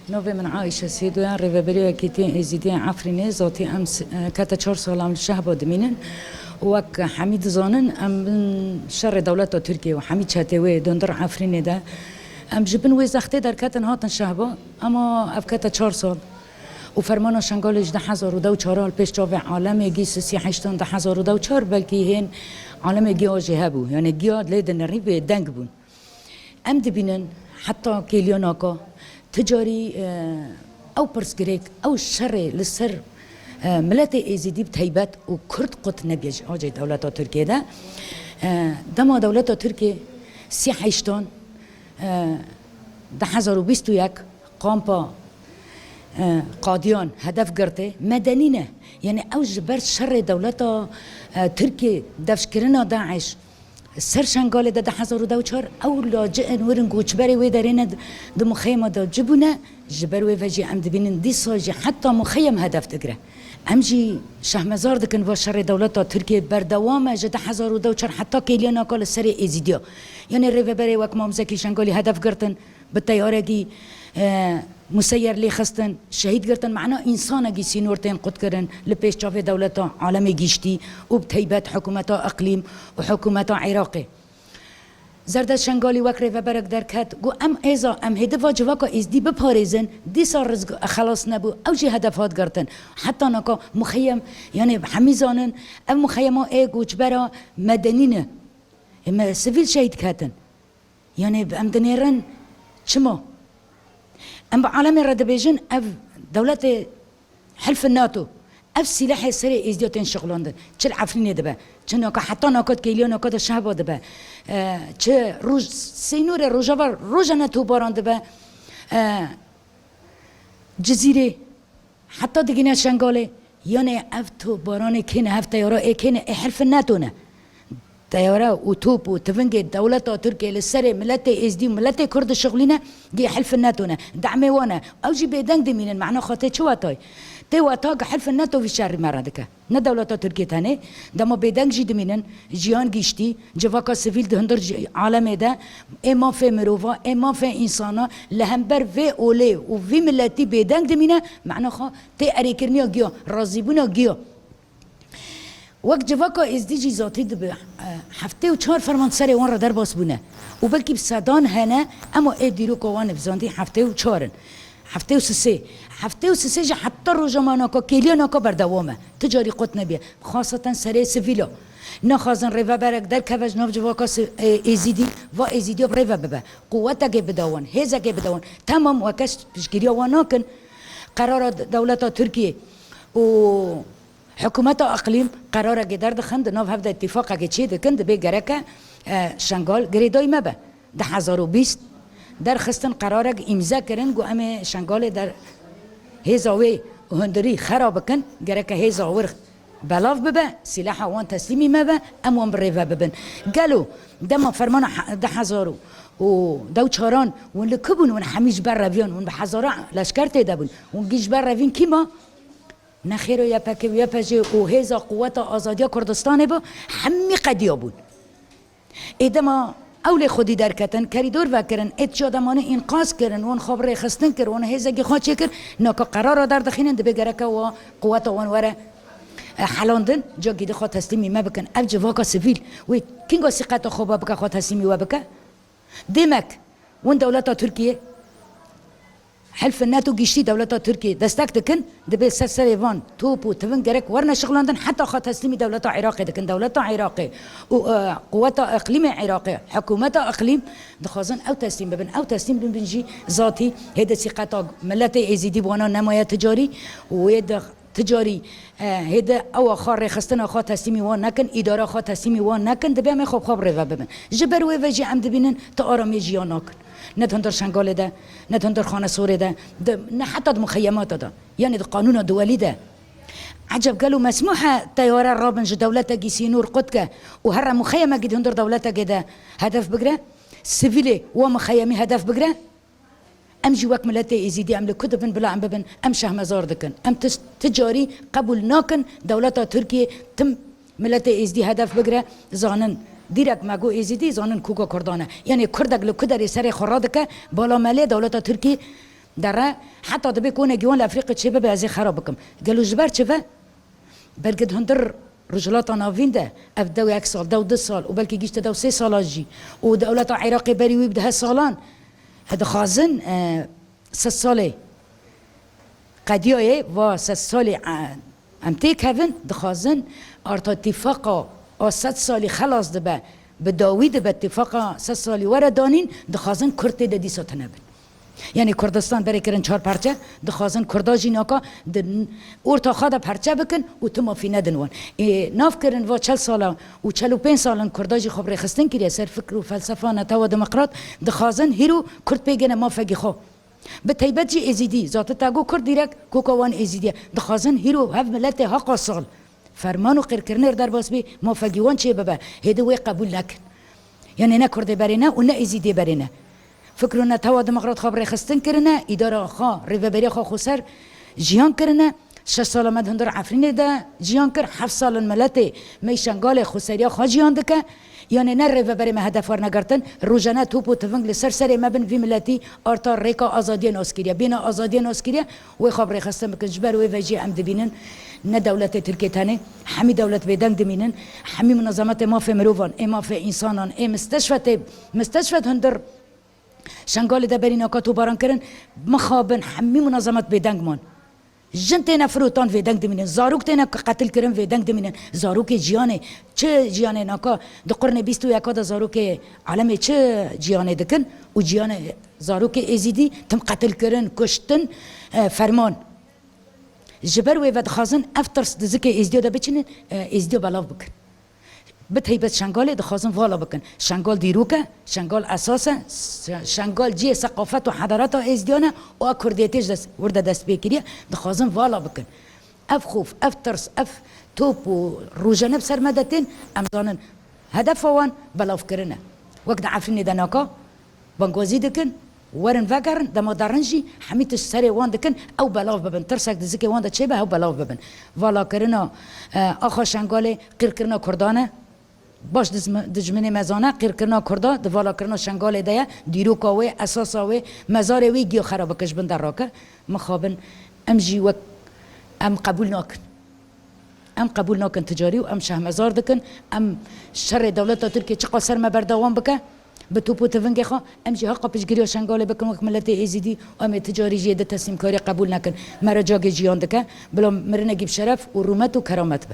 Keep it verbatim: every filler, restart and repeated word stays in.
Navê min Ayşe Sêdoyan, rêveberê Yekîtiyên Êzîdiyên Efrînê. Zatî em s-, e, kete çar sal em li Şehba dimînin û wek hemî dizanin em bin şerê dewleta Tirkiyê û hemî çetê wê di hundir Efrînê de. Em ji bin wê zextê derketin hatin Şehba, ema ev kete çar sal û fermana Şengalê ji du hezar û deh û çar li pêş çavê alemê gî sisî heştan du hezar û deh û çar belkî hên alemê giya jî hebû. Yani giya lê dinirî bê deng bûn. Em dibînin heta kêliya naka, ti carî, e, ew pirsgirêk, ew şerê li ser, e, miletê Êzîdî bi teybet û Kurd qut nebiye ji acê dewleta Tirkiyê de. E, dema dewleta Tirkiyê sî heştan, e, du hezar û bîst û yek kampa, e, Qadiyan hedef girtê, medenî ne. Yani ew ji ber şerê dewleta, e, Tirkiyê, devşkirina DAIŞ, ser Şengalê de du hezar û deh û çar ew laci'in wir in, koçberê wê derê ne di muxeyema de ci bûne, ji ber wê ve jî em dibînin dîsa jî heta muxeyem hedef digire. Em jî şehmezar dikin va şerê dewleta Tirkiyê berdewam e ji du hezar û deh û çar heta kêliya naka li serê Êzîdiya. Yanê rêveberê wek Mam Zekî Şengalî hedef girtin, bi teyarekî, e, museyer lê xistin, şehîd girtin, mena însanekî sînor tên qutkirin li pêş çavê dewleta alemê giştî û bi teybet hikûmeta iqlîm û hikûmeta Iraqê. Zerdeşt Şengalî wek rêveberek derket, got, em êza, em hêdi va civaka Êzdî biparêzin, dîsa rizg xelas nebû, ew jî hedef hat girtin. Heta naka muxeyem, yani hemî zanin, ev muxeyema ê koçbera medenî ne. Ê me sivîl şehîd ketin. Yani em dinêrin çima? Em bi alemê re dibêjin, ev dewletê Hilfê NATO, ev sîlehê serê Êzdiya tên şixulandin. Çi li Efrînê dibe, çi naka, heta naka kêliya naka de Şehba dibe. E, çi roj, sênorê Rojava, rojane topbaran dibe. E, Cizîrê, heta digîne Şengalê. Yanê ev topbaranê kê ne, ev teyara ê kê ne, ê Hilfê NATO ne. Teyare û top û tivingê dewleta Tirkiyê li serê miletê Êzdî û miletê Kurd dişixulîne, gê Hilfê NATO ne. Demê wan e. Ew jî bêdeng dimînin. Mena xwe tê çi wetayê? Tê weta ku Hilfê NATO vî şerî me re dike. Ne dewleta Tirkiyê tenê. Dema bêdeng jî dimînin, jiyan giştî, civaka sivîl di hundir ji alemê de, ê mafê mirova, ê mafê însana, li hember vê olê û vî miletî bêdeng dimîne, mena xwe tê erêkiriniya giya, razîbûna giya. Wek civaka Êzdî jî zatî dibe, e, heftê û çar ferman serê wan re derbas bûne. Û belkî bi sedan hene, ema ê dîroka wan ê bizandî heftê û çar in. Heftê û sisê. Heftê û sisê jî heta roja me naka, kêliya naka berdewam e. Ti carî qut nebiye. Xaseten serê sivîla. Naxwazin rêveberek derkeve ji nav civaka si-, e, Êzîdî, va Êzîdiya bi rêve bibe. Quwetekê bide wan, hêzekê bide wan. Temam weke piştgiriya wan nakin. Qerara de-, dewleta Tirkiyê û Hikûmeta iqlîm qerarekê derdixin, di nav hev de îtîfaqekê çêdikin, dibê gereke, e, Şengal girêdayî me be. Du hezar û bîst derxistin, qerarek îmze kirin, got, em ê Şengalê der hêza wê hundirî xera bikin, gereke hêza wir belav bibe, sîleha wan teslîmî me be, em wan bi rêve bibin. Gelo dema fermana he-, du hezar û deh û çaran win li ku bûn, win hemî ji ber reviyan, win bi hezara leşker tê de bûn, win gî ji ber revîn kî ma? Nexêro Y P G û Y P J û hêza quweta azadiya Kurdistanê bû, hemî qediya bûn. Ê dema ew lê xwedî derketin, kerîdor vekirin, ê tiya demanê înqaz kirin, wan xwe bi rêxistin kir, wan hêzekî xwe çêkir, naka qerara derdixînin, dibê gereke wa quweta wan were, e, helandin, cakî di xwe teslîmî me bikin. Ev civaka sivîl, wê kinga sîqeta xwe ba bike, xwe teslîmî we bike? Demek, win dewleta Tirkiyê, Hilfê NATO giştî dewleta Tirkiyê destek dikin, dibê ser serê van top û tivin gerek werine şixulandin, heta xwe teslîmî dewleta Iraqê dikin. Dewleta Iraqê û, e, quweta iqlîmê Iraqê, hikûmeta iqlîm dixwazin ew teslîm bibin. Ew teslîm bibin jî zatî hêdî sîqeta miletê Êzîdî bi wana nemaye ticarî û wê di Ti carî, e, hêde ewa xwe rêxistina xwe teslîmî wan nekin, îdara xwe teslîmî wan nekin, dibê em ê xwe bi xwe bi rêve bibin. Ji ber wê ve jî em dibînin ti aramiyê jiyan nakin. Ne di hundir Şengalê de, ne di hundir Xanesorê de, di, ne heta di muxeyemata de, yanî di qanûna duwelî de. Eceb gelo mesmûh e teyare rabin ji dewletekî sînor qut ke û here muxeyemekî di hundir dewletekê de hedef bigire? Sivîlê wa muxeyemî hedef bigire? Em jî wek miletê Êzîdî em li ku dibin bila em bibin, em şehmezar dikin. Em ti, ti carî qebûl nakin dewleta Tirkiyê tim miletê Êzîdî hedef bigire, zanin dîrek me got Êzîdî, zanin kûka Kurdan e. Yanê Kurdek li ku derê serê xwe radike, bala me lê dewleta Tirkiyê dere, heta dibê konekî wan li Efrîqê çêbibe, ez ê xera bikim. Gelo ji ber çi ve? Belkî di hundir Rojhilata Navîn de ev dew yek sal, dew du sal û belkî gihîşte dew sê sala jî û dewleta Iraqê berî wî bi deh salan, e, dixwazin, e, sed salê qediyayê va sed salê, e, em têkevin, dixwazin arta tîfaqa a sed salî xelas dibe, bi dawî dibe, tîfaqa sed salî were danîn, dixwazin Kurd tê de dîsa tune bin. Yanî Kurdistan berê kirin çar parçe, dixwazin Kurda jî naka di orta xwe de perçe bikin û tu mafî nedin wan. Ê, nav kirin va çel sala û çel û pênc sal in Kurda jî xwe bi rêxistin kiriye ser fikr û felsefa netewa demokrat, dixwazin hîro Kurd pê gene mafekî xwe. Bi teybet jî Êzîdî, zaten te got Kurd dîrek, koka wan Êzîdî ye. Dixwazin hîro hev miletê heqa sal ferman û qîrkirinê derbas bî, mafekî wan çê bibe. Hêdî wê qebûl nekin. Yanî ne Kurdê berê ne û ne Êzîdê berê ne. Fikr û netewa demokrat xwe bi rêxistin kirine, îdara xwe, rêveberiya xwe xweser jiyan kirine. Şeş sala me di hundir Efrînê de jiyan kir, heft sal in miletê me yê Şengalê xweseriya xwe jiyan dike. Yanê ne rêveberê me hedef werne girtin, rojane top û tiving li ser serê me bin, vî miletî arta rêka azadiyê nas kiriye. Bêhna azadiyê nas kiriye, wê xwe bi rêxistin bikin. Ji ber wê ve jî em dibînin ne dewletê Tirkiyê tenê, hemî dewlet bêdeng dimînin, hemî munazemetê mafê mirovan, ê mafê însanan, ê misteşfetê, misteşfet hundir Şengalê de berî naka tobaran kirin, mixabin hemî munazemet bêdeng man. Jin têne firotan vêdeng dimînin, zarok têne qetil kirin vêdeng dimînin. Zarokê jiyanê, çi jiyanê naka, di qurnê bîst û yeka de zarokê alemê çi jiyanê dikin û jiyanê zarokê Êzîdî tim qetil kirin, kuştin, e, ferman. Ji ber wê ve dixwazin ev tirs di zikê Êzdiya de biçînin, e, Êzdiya belav bikin. Bi teybet Şengalê dixwazin vala bikin. Şengal dîrok e, Şengal esas e, Ş-, Şengal cihê seqafet û hedareta Êzdiyan e û a Kurdiyetê ji dest, wir de dest pê kiriye, dixwazin vala bikin. Ev xof, ev tirs, ev top û rojane bi ser me de tên, em zanin hedefa wan belavkirin e. Wek di Efrînê de naka, bangwazî dikin, werin vegerin, dema derin jî hemî tişt serê wan dikin, ew belav bibin. Tirsek di zikê wan de çêbe, ew belav bibin. Valakirina, e, axa Şengalê qîrkirina Kurdan e. Baş dizmi-, dijminê me zane, qîrkirina Kurda di valakirina Şengalê de ye. Dîroka wê, esasa wê, mezarê wî giya xera bike, ji bin de rake. Mixabin em jî wek em qebûl nakin. Em qebûl nakin ticarî û em şehmezar dikin. Em şerê dewleta Tirkiyê çiqas ser me berdewam bike, bi top û tivingê xwe, em jî heqa piştgiriya Şengalê bikin wek miletê Êzîdî û em ê ticarî jî yê di teslîmkarî qebûl nekin. Me re cagê jiyan dike, bila mirinekî bi şeref û rûmet û keramet be.